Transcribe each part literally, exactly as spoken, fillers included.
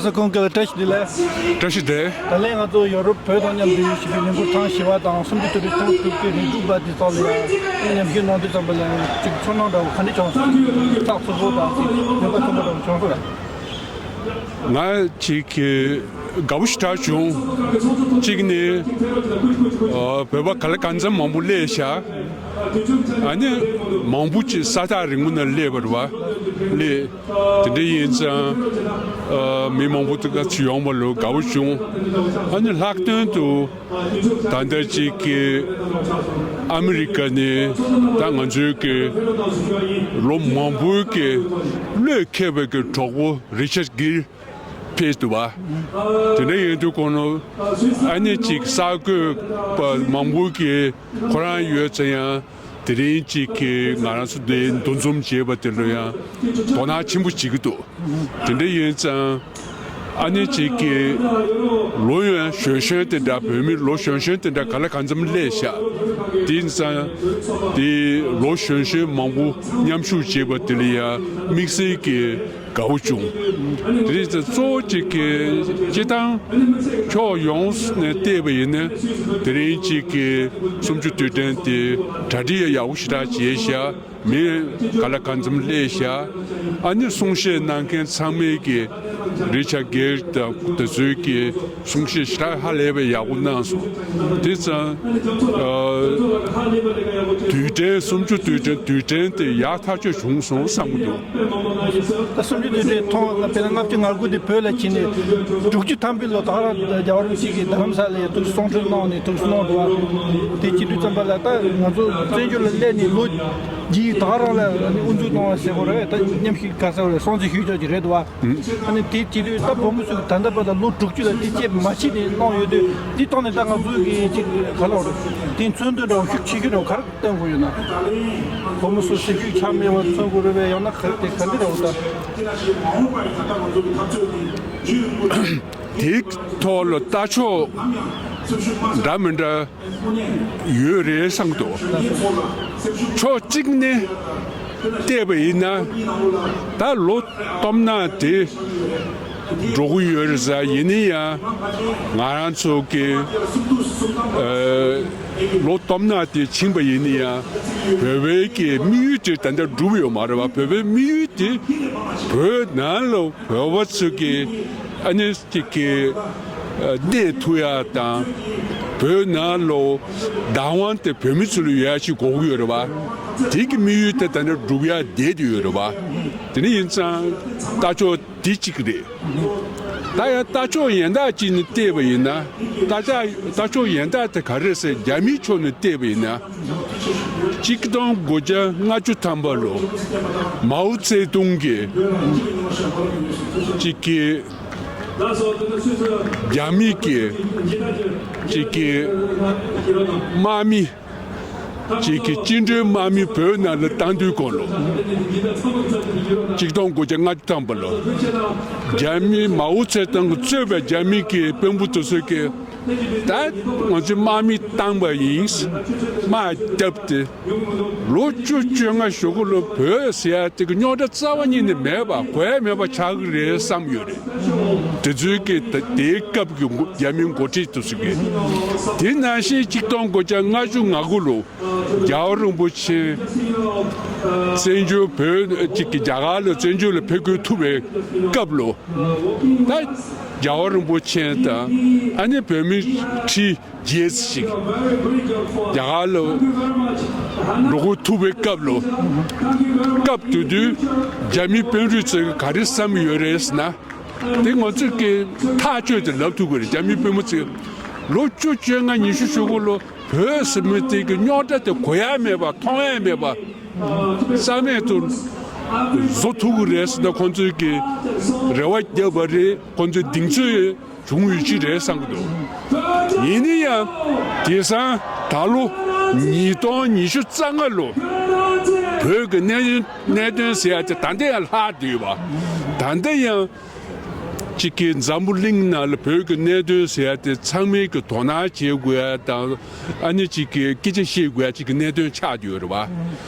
ས་ཁོང་གི་བཀྲ་ཤིས་བདེ་ལེགས། བཀྲ་ཤིས་བདེ། ད་ལན་ང་ཚོ་ཡོ་རོབ་བོད་དང་མཉམ་དུ་ཡོད་བཞིན་པའི་ལས་འགུལ་ཐེངས་བཞི་པ་དང་གསུམ་བཅུ་དོན་གཅིག་ཐེངས་དྲུག་པའི་རིང་ལུགས་པ་འདི་ཚོ་ལ་ཡང་མཉམ་ཞུགས་གནང་དུས་ཙམ་པ་ལ་ཡང་གཅིག་ཚོར་སྣང་འདྲ་བོ་ག་འདྲ་བྱུང་སོང་། ཚགས་ཚུད་པོ་དང་ཅིག་ལས་ཀ་ཚོགས་པ་འདྲ་བོ་བྱུང་སོང་ལ། ང་གཅིག་གི་དགའ་པོ་ཞེ་དྲག་བྱུང་། གཅིག་ནི་ཨ་བོད་པ་ག་ལ་གང་འཚམ་མང་པོ་སླེབས་ཤག་ཨ་ནི་མང་པོ་ཅིག་ས་ཐག་རིང་པོ་ནས་སླེབས་པ་རེད་བ། སླེབས། དེ་འདྲ་ཡིན་ཙང་ཨ་མི་མང་པོ་དེ་ག་ཚོད་ཡོང་བ་ལོ་དགའ་པོ་བྱུང་། ཨ་ནི་ལྷག་དོན་དུ་ད་ལྟ་ཅིག་གི་ཨ་མི་རི་ཀ་ནས་ད་ང་ཚོའི་གི་ལོ་མང་པོའི་གི་བློས་འཁེལ་བའི་གི་གྲོགས་པོ་རི་ཅར་གིར་ཕེབས་འདུག་བ། དེ་འདྲ་ཡིན་དུས་ཁོང་ནོ་ཨ་ནི་ཅིག་གསར་འགོད་པ་མང་པོ་གི་ཁོ་རང་ཡོད་ཙང་ཡང་དེ་རིང་ཅིག་གི་ང་རང་ཚོ་འདི་འདུ་འཛོམས་བྱས་པ་དེ་ལ་ཡང་དོ་སྣང་ཆེན་པོ་བྱེད་ཀྱི་འདུག་དེ་འདྲ་ཡིན་ཙང་ཨ་ནི་ཅིག་གི་ལོ་ཡང་གཞོན་གཞོན་དེ་འདྲ་བོད་མི་ལོ་གཞོན་གཞོན་དེ་འདྲ་ག་ལ་གང་འཚམ་སླེབས་ཤག་དེ་ཡིན་ཙང་དེ་ལོ་གཞོན་གཞོན་མང་པོ་མཉམ་ཞུགས་བྱས་པ་དེ་ལ་ཡང་དམིགས་བསལ་གྱི་དགའ་བོ་བྱུང་། དེ་རིང་གཙོ་བོ་གཅིག་གི་སྤྱི་བཏང་ཕྱོགས་ཡོངས་ནས་བལྟས་པ་ཡིན་ན་དེ་རིང་གཅིག་གི་གསུམ་བཅུ་དུས་དྲན་དེ་གྲ་སྒྲིག་ཡག་པོ་ཞེ་དྲག་བྱས་ཤག་མི་ག་ལ་གང་འཚམ་སླེབས་ཤག་ཨ་ནི་གསུང་བཤད་གནང་མཁན་ཚང་མས་ཀྱི་རི་ཅར་གིར་དང་དེ་ཚོའི་ཀྱི་གསུང་བཤད་ཞེ་དྲག་ཧ་ལས་པའི་ཡག་པོ་གནང་སོང་། དེ་ཙང་ཨ་དུས་དྲན་གསུམ་བཅུ་དུས་དྲན་དུས་དྲན་དེ་ཡག་ཐག་ཆོད་བྱུང་སོང་བསམ་གྱི་འདུག་ད་གསུམ་བཅུ་དུས་དྲན་ཐོག་ལ་དཔེར་ན་ལྔ་བཅུ་ང་དགུ་དེ་བོད་ལ་ཕྱིན་ནས་དྲུག་ཅུ་ཐམ་པའི་ལོ་ད་ག་རང་རྒྱལ་བ་རིན་པོ་ཆེ་གིས་རྡ་རམ་ས་ལ་ཡ་ཐུགས་སུ་གསུང་འཕྲིན་གནང་ནས་ཐུགས་སུ་གནང་འདུག་བ། དེ་བྱེད་དུས་ཙམ་པ་ལ་ད་ང་ཚོ་བཙན་བྱོལ་ལ་སླེབས་ནས་ལོ་རྗེས་ད་ག་རང་ལ་ཨ་ནི་དབུ་འཛུགས་གནང་བ་ཟེར་དགོས་རེད། ད་མཉམ་ཞུགས་ག་ས་རེད་སྲུང་བརྩི་ཞུས་ཆོག་གི་རེད་འདུག་བ། ཨ་ནི་དེ་བྱེད་དུས་ད་བུ་མོ་ཚོས་ད་ལྟ་བར་དུ་ལོ་དྲུག་ཅུ་ལ་དེ་བཅད་མ་བྱས་ནས་གནང་ཡོད་དུས་འདི་ཐོག་ནས་ད་ང་ཚོའི་གི་ཅིག་ག་ལ་རེད་དེ་མཚོན་དོན་འདྲ་བོ་ཤུགས་ཆེ་ཤོས་འདྲ་བོ་ག་རེ་སྟོན་དགོས་ཡོད་ན། བུ་མོ་ཚོ་སེམས་ཤུགས་ཆག་མེད་པ་མཚོན་དགོས་རེད་པས། ཡང་ན་ག་རེ་དེ་ག་འདི་འདྲ་བོ་ད། དེའི་ཐོག་ལ་ལྟ་ཕྱོགས་འདྲ་མི་འདྲ་ཡོད་རེད་བསམ་གྱི་འདུག་ཕྱོགས་གཅིག་ནས་བལྟས་པ་ཡིན་ན་ད་ལོ་སྟོབས་ན་དེ་འགྲོ་གི་ཡོད་རེད་ཟེར། ཡིན་ན་ཡང་ང་རང་ཚོ་གི་ཨ་ལོ་སྟོབས་ན་དེ་ཕྱིན་པ་ཡིན་ན་ཡང་བོད་པའི་གི་དམིགས་ཡུལ་དེ་ད་ལྟ་འགྲུབ་ཡོད་མ་རེད་བ། བོད་པའི་དམིགས་ཡུལ་དེ་བོད་ནང་ལ་བོད་པ་ཚོ་གི་ཨ་ནི་གཅིག་གི་ཨ་གནས་ཐུབ་ཡ་དང་། བོད་ནང་ལོ་བདག་དབང་དེ་བོད་མི་ཚོ་ལ་ཡོད་ཡ་ཞིག་དགོས་ཀྱི་ཡོད་རེད་བ། དེ་གི་དམིགས་ཡུལ་དེ་ད་ནི་འགྲུབ་ཡ་བསྡད་དེ་ཡོད་རེད་བ། དེ་ནི་ཡིན་ཙང་ལྟ་ཕྱོགས་དེ་གཅིག་རེད། ད་ཡང་ལྟ་ཕྱོགས་ཡན་དག་ཅིག་ནས་བལྟས་པ་ཡིན་ན་ལྟ་ལྟ་ཕྱོགས་ཡན་དག་དེ་ག་རེ་ཟེར་རྒྱ་མིའི་ཕྱོགས་ནས་བལྟས་པ་ཡིན་ན། གཅིག་སྟོང་དགུ་བརྒྱ་ལྔ་བཅུ་ཐམ་པ་ལོ་མའོ་ཙེ་ཏུང་གིས་གཅིག་གི་རྒྱ་མི་གི་གཅིག་གི་དམག་མི་གཅིག་གི་བཅིངས་འགྲོལ་དམག་མི་བོད་ནང་ལ་བཏང་དུས་གོང་ལོ་གཅིག་སྟོང་དགུ་བརྒྱ་ལྔ་བཅུ་ཐམ་པ་ལོ་རྒྱ་མི་མའོ་ཙེ་ཏུང་གིས་གཙོས་པའི་རྒྱ་མི་གི་དཔོན་པོ་དེ་ཚོ་གིས་ད་ང་ཚོས་དམག་མི་བཏང་པ་ཡིན། དམག་བརྒྱབ་སྟེ་ལོ་བཅུ་བཅོ་ལྔ་ཞོག་གུ་ལོ་བོད་ཟེར་ཡ་དེ་གི་རྙོག་དྲ་རྩ་བ་ཉིད་ནས་མེད་པ་གོ་ཡ་མེད་པ་ཆགས་ཀྱི་རེད་བསམ་ཡོད་རེད། དེ་ཚོའི་གི་ད་དེའི་སྐབས་ཀྱི་འགོ་རྒྱ་མིའི་འགོ་ཁྲིད་དེ་ཚོ་གི་དེ་ནང་བཞིན་གཅིག་སྟོང་དགུ་བརྒྱ་ལྔ་བཅུ་ང་དགུ་ལོ་རྒྱལ་བ་རིན་པོ་ཆེ་བཙན་བྱོལ་བོད་ཅིག་གི་རྒྱ་གར་ལ་བཙན་བྱོལ་ལ་ཕེབས་དགོས་ཐུག་པའི་སྐབས་ལོ། ད་རྒྱལ་བ་རིན་པོ་ཆེ་དང་ཨ་ནི་བོད་མི་ཁྲི་བརྒྱད་ཅིག་རྒྱ་གར་ལ་འགྲོ་དགོས་ཐུག་པའི་སྐབས་ལོ། སྐབས་དེ་དུས་རྒྱ་མི་དཔོན་རིགས་ཚོས་ག་རེ་བསམ་ཡོད་རེད་ཟེར་ན། དེ་ང་ཚོས་ཀྱི་ཐག་གཅོད་དེ་ལབ་ཐུབ་ཀྱི་རེད། རྒྱ་མི་དཔོན་པོ་ཚོས་ལོ་བཅུ་བཅོ་ལྔ་ཉི་ཤུ་ཞོག་གུ་ལོ་བོད་ཟེར་མི་དེ་གི་རྙོག་དྲ་དེ་གོ་ཡ་མེད་པ་མཐོང་ཡ་མེད་པ། རྩ་མེད་དུ་བཟོ་ཐུབ་ཀྱི་རེད་ཟེར་ན་ཁོང་ཚོས་ཀྱི་རེ་བ་བརྒྱབ་པ་རེད། ཁོང་ཚོས་གདེང་ཚོད་བྱུང་ཡོད་ཀྱི་རེད་བསམ་གྱི་འདུག་ཡིན་ན་ཡང་དེང་སང་ད་ལོ་ཉིས་སྟོང་ཉི་ཤུ་རྩ་ལྔ་ལོ་བོད་ཀྱི་གནད་གནད་དོན་ཟེར་ཡ་དེ་ད་ལྟ་ཡང་ལྷག་བསྡད་ཡོད་པ། ད་ལྟ་ཡང་གཅིག་གི་འཛམ་བུ་གླིང་ནང་ལ་བོད་ཀྱི་གནད་དོན་ཟེར་ཡ་དེ་ཚང་མས་ཀྱི་དོ་སྣང་བྱེད་དགོས་ཡ་དང་། ཨ་ནི་གཅིག་གི་སྐད་ཆ་བཤད་དགོས་ཡ་གཅིག་གི་གནད་དོན་ཆགས་བསྡད་ཡོད་རེད་བ།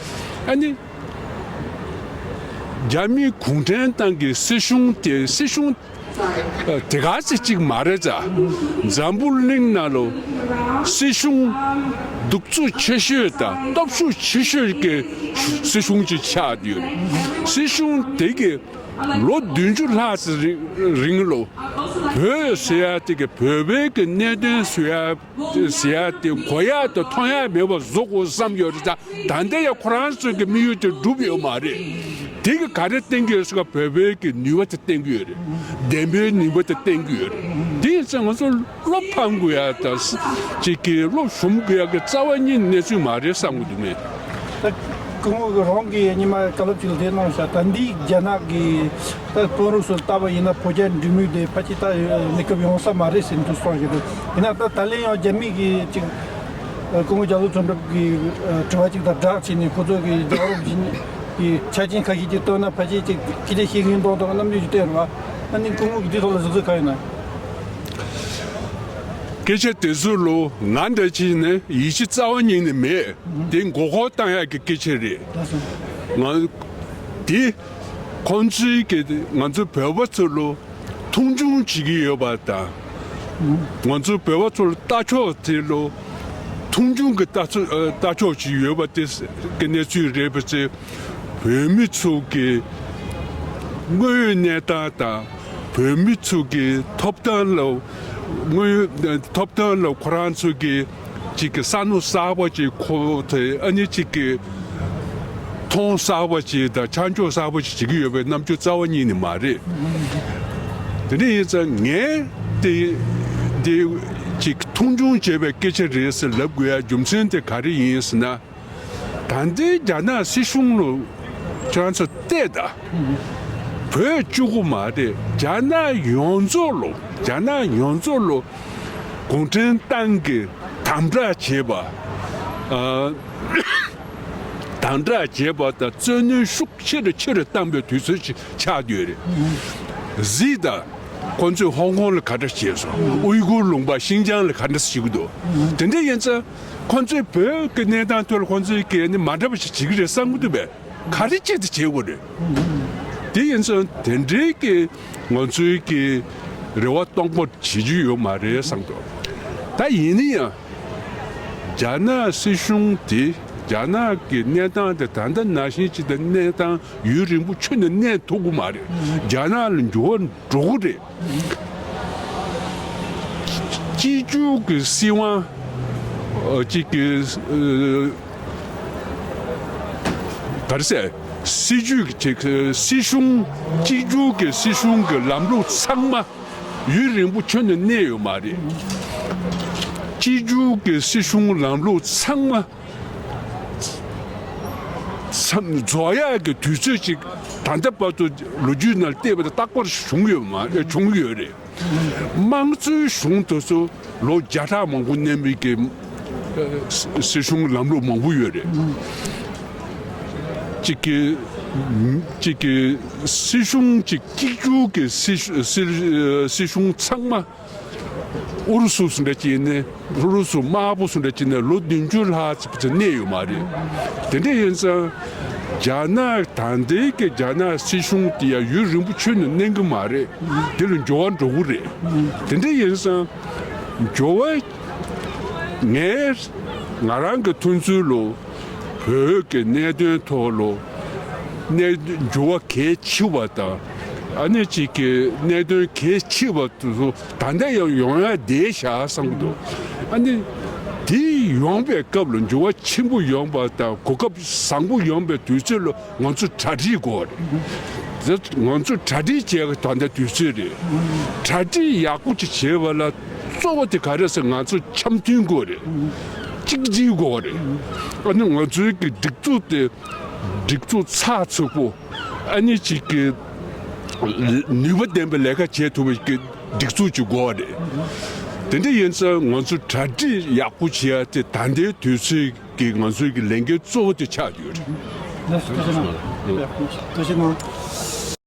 ཨ་ནི་རྒྱ་མིའི་གུང་ཁྲན་ཏང་གི་སྲིད་གཞུང་དེ་སྲིད་གཞུང་ དེ་ག་ཚོད་ཅིག་མ་རེད་ཙང་། འཛམ་བུ་གླིང་ནང་ལ་སྲིད་གཞུང་གདུག་རྩུབ་ཆེ་ཤོས་དང་སྟོབས་ཤུགས་ཆེ་ཤོས་ཀྱི་སྲིད་གཞུང་ཅིག་ཆགས་ཡོད། སྲིད་གཞུང་དེ་གི་ལོ་བདུན་ཅུ་ལྷག་ཙམ་རིང་རིང་ལ་བོད་ཟེར་ཡ་དེ་གི་བོད་པའི་གི་གནད་དོན་ཟེར་ཡ་ཟེར་ཡ་དེ་གོ་ཡ་དང་མཐོང་ཡ་མེད་པ་བཟོ་དགོས་བསམ་ཡོད་རེད་ཙང་། ད་ལྟ་ཡང་ཁོ་རང་ཚོའི་གི་དམིགས་ཡུལ་དེ་འགྲུབ་ཡོད་མ་རེད། དེ་གི་ག་རེ་བསྟན་གྱི་ཡོད་ཟེར་ག་བོད་པའི་གི་ནུས་པ་དེ་བསྟན་གྱི་ཡོད་རེད། བདེན་པའི་ནུས་པ་དེ་བསྟན་གྱི་ཡོད་རེད། དེ་ཡིན་ཙང་ང་ཚོ་བློ་ཕམ་དགོས་ཡ་དང་ཅིག་གི་བློ་ཞུམ་དགོས་ཡ་གི་རྩ་བ་ཉིད་གནས་ཚུལ་མ་རེད་བསམ་གྱི་འདུག་མེད། ད་སྐུ་ངོ་གི་རང་གི་ཉི་མ་བཀའ་སློབ་ཅིག་ལ་དེ་གནང་བཞག་ད་འདི་རྒྱ་ནག་གི་ད་དཔོན་རིགས་སུ་ལྟ་བ་ཡིན་ན་བོད་རྒྱ་འབྲེལ་མོལ་དེ་ཕལ་ཆེར་ད་གནས་སྐབས་ཡོང་ས་མ་རེད་ཟེར་འདུག་གསུངས་བཞག་འདུག་ཡིན་ན་ད་ད་ལན་ཡང་རྒྱ་མི་གི་ཅིག་སྐུ་ངོ་རྒྱ་ལོ་ཚོན་གྲུབ་ཀྱི་དྲི་བ་ཅིག་དང་སྦྲགས་བྱས་ནས་ཁོ་ཚོ་གི་རྒྱལ་རབས་ཀྱི་ཆ་རྐྱེན་ཁ་ཤས་ཅིག་བཏོན་ན་ཕལ་ཆེར་ཅིག་སྐད་ཆ་བཤད་མཁན་གཏོང་ཐུབ་རྣམ་འགྱུར་ཅིག་བསྟན་རེད་བ། ཨ་ནི་སྐུ་ངོ་གི་འདི་ཐོག་ལ་གཟིགས་ཚུལ་ག་ཡིན་ན། སྐད་ཆ་དེ་ཚོ་ལོ་ང་འདྲ་ཅིག་ནས་ཡིད་ཆེས་རྩ་བ་ཉིད་ནས་མེད། དེ་མགོ་སྐོར་བཏང་ཡག་གི་སྐད་ཆ་རེད། ང་དེ་ཁོང་ཚོའི་གི་ང་ཚོ་བོད་པ་ཚོ་ལོ་མཐོང་ཆུང་བྱེད་ཀྱི་ཡོད་པ་དང་། ང་ཚོ་བོད་པ་ཚོར་ལྟ་ཕྱོགས་དེ་ལོ་མཐོང་ཆུང་གི་ལྟ་ཚུལ་ལྟ་ཕྱོགས་ཅིག་ཡོད་པ་དེ་གི་གནས་ཚུལ་རེད་པ་ཚེ། བོད་མི་ཚོ་གི་དངོས་ཡོད་གནས་སྟངས་དང་བོད་མི་ཚོ་གི་ཐོབ་ཐང་ལ་དངོས་ཡོད་ཐོབ་ཐང་ལ་ཁོ་རང་ཚོ་གི་ཅིག་གི་བསམ་བློ་གསར་པ་ཅིག་འཁོར་ཏེ་ཨ་ནི་ཅིག་གི་མཐོང་གསར་པ་ཅིག་དང་ཆ་འཇོག་གསར་པ་ཅིག་བྱེད་ཀྱི་ཡོད་པའི་རྣམ་འགྱུར་རྩ་བ་ཉིད་ནས་མ་རེད། དེ་འདྲ་ཡིན་ཙང་ངས་དེ་དེ་ཅིག་མཐོང་ཆུང་བྱས་པའི་སྐད་ཆ་རེད་ཟེར་ལབ་དགོས་ཡ་རྒྱུ་མཚན་དེ་ག་རེ་ཡིན་ཟེར་ན། ད་ལྟའི་རྒྱ་ནག་སྲིད་གཞུང་ལ་ཁྱེད་རང་ཚོ་བལྟས་དང་། བོད་གཅིག་པུ་མ་རེད། རྒྱ་ནག་ཡོངས་རྫོགས་ལ་རྒྱ་ནག་ཡོངས་རྫོགས་ལ་གུང་ཁྲན་ཏང་གིས་དམ་དྲག་བྱེད་པ། ཨ། དམ་དྲག་བྱེད་པ་དང་བཙན་གནོན་ཤུགས་ཆེ་རུ་ཆེ་རུ་བཏང་པའི་དུས་ཚོད་ཅིག་ཆགས་ཡོད་རེད། གཟིགས་དང་། ཁོ་ཚོས་ཧོང་ཀོང་ལ་ག་འདྲ་བྱས་སོང་། དབུས་ཁུལ་ལུང་པ་ཤིན་ཅང་ལ་ག་འདྲ་བྱེད་ཀྱི་འདུག་དེ་འདྲ་ཡིན་ཙང་ཁོ་ཚོས་བོད་ཀྱི་གནས་སྟངས་ཐོག་ལ་ཁོ་ཚོས་ཀྱི་ནི་མ་འདྲ་བ་ཞིག་བྱེད་ཀྱི་རེད་བསམ་གྱི་འདུག་པས། ག་རེ་བྱེད་དུ་བྱེད་དགོས་རེད། དེ་ཡིན་ཙང་དེ་འདྲའི་གི་ང་ཚོའི་གི་རེ་བ་སྟོང་པ་བྱེད་རྒྱུ་ཡོད་མ་རེད་བསམ་འདུག་ད་ཡིན་ན་ཡང་རྒྱ་ནག་སྲིད་གཞུང་དེ་རྒྱ་ནག་གི་གནས་སྟངས་དེ་ད་ལྟ་ནང་བཞིན་ཅིག་དང་གནས་སྟངས་ཡུན་རིང་པོ་ཁྱོན་ནས་གནས་ཐུབ་ཀྱི་མ་རེད། རྒྱ་ནག་ལ་འགྱུར་བ་འགྲོ་གི་རེད། གཅིག་གྱུར་གྱི་སྲིད་དབང་ཨ་གཅིག་གི་ཨ་ག་རེ་ཟེར། སྲིད་ཇུས་ཀྱི་ཅིག་སྲིད་གཞུང་གཅིག་གྱུར་གྱི་སྲིད་གཞུང་གི་ལམ་ལུགས་ཚང་མ་ཡུན་རིང་པོ་ཁྱོན་ནས་གནས་ཡོད་མ་རེད། གཅིག་གྱུར་གྱི་སྲིད་གཞུང་ལམ་ལུགས་ཚང་མ་མཚམས་རྫོགས་ཡག་གི་དུས་ཚོད་ཅིག་ད་ལྟ་བར་དུ་ལོ་རྒྱུས་ནང་བལྟས་པ་དང་རྟག་པར་བྱུང་ཡོད་མ་བྱུང་ཡོད་རེད། དམངས་གཙོའི་གཞུང་དེ་ཚོ་ལོ་བརྒྱ་ཕྲག་མང་པོ་གནས་མི་གི་ཨ་སྲིད་གཞུང་ལམ་ལུགས་མང་པོ་ཡོད་རེད། གཅིག་གི་གཅིག་གི་སྲིད་གཞུང་གཅིག་གཅིག་གྱུར་གྱི་སྲིད་སྲིད་སྲིད་གཞུང་ཚང་མ་ཨུ་རུ་སུ་སུ་འདྲ་ཅིག་ནས་ཨུ་རུ་སུ་དམར་པོ་སུ་འདྲ་ཅིག་ནས་ལོ་བདུན་ཅུ་ལྷག་ཙམ་གནས་ཡོད་མ་རེད། དེ་འདྲ་ཡིན་ཙང་རྒྱ་ནག་ད་ལྟའི་གི་རྒྱ་ནག་སྲིད་གཞུང་དེ་ཡང་ཡུན་རིང་པོ་ཁྱོན་ནས་གནས་ཀྱི་མ་རེད། དེ་ལ་འགྱུར་བ་འགྲོ་གི་རེད། དེ་འདྲ་ཡིན་ཙང་འགྱུར་བ་ངས་ང་རང་གི་མཐོང་ཚུལ་ལ་བོད་ཀྱི་གནད་དོན་ཐོག་ལ་གནད་འགྱུར་བ་གལ་ཆེ་བ་དང་ཨ་ནི་གཅིག་གི་གནད་དོན་གལ་ཆེ་བ་དེ་ཚོ་ད་ལྟ་ཡང་ཡོང་ཡ་བསྡད་བཞག་བསམ་གྱི་འདུག་ཨ་ནི་དེ་ཡོང་པའི་སྐབས་ལ་འགྱུར་བ་ཆེན་པོ་ཡོང་པ་དང་གོ་སྐབས་བཟང་པོ་ཡོང་པའི་དུས་ཚོད་ལ་ང་ཚོ་གྲ་སྒྲིག་དགོས་རེད། ང་ཚོ་གྲ་སྒྲིག་བྱེད་ཡག་ད་ལྟ་དུས་ཚོད་རེད། གྲ་སྒྲིག་ཡག་པོ་ཅིག་བྱེད་པ་ལ་གཙོ་བོ་དེ་ག་རེ་ཟེར་ང་ཚོ་འཆམ་མཐུན་དགོས་རེད། གཅིག་སྒྲིལ་དགོས་རེད། ཨ་ནི་ང་ཚོའི་གི་སྒྲིག་འཛུགས་དེ་སྒྲིག་འཛུགས་ཚགས་ཚུད་པོ་ཨ་ནི་གཅིག་གི་ནུས་པ་ལྡན་པའི་ལས་ཀ་བྱེད་ཐུབ་པའི་གི་སྒྲིག་འཛུགས་ཅིག་དགོས་རེད། དེ་འདྲ་ཡིན་ཙང་ང་ཚོ་གྲ་སྒྲིག་ཡག་པོ་བྱེད་ཡ་དེ་ད་ལྟའི་དུས་ཚོད་ཀྱི་ང་ཚོའི་གི་ལས་འགན་གཙོ་བོ་དེ་ཆགས་ཡོད་རེད། ལགས་སོ། ཐུགས་རྗེ་གནང་། ཐུགས་རྗེ་གནང་།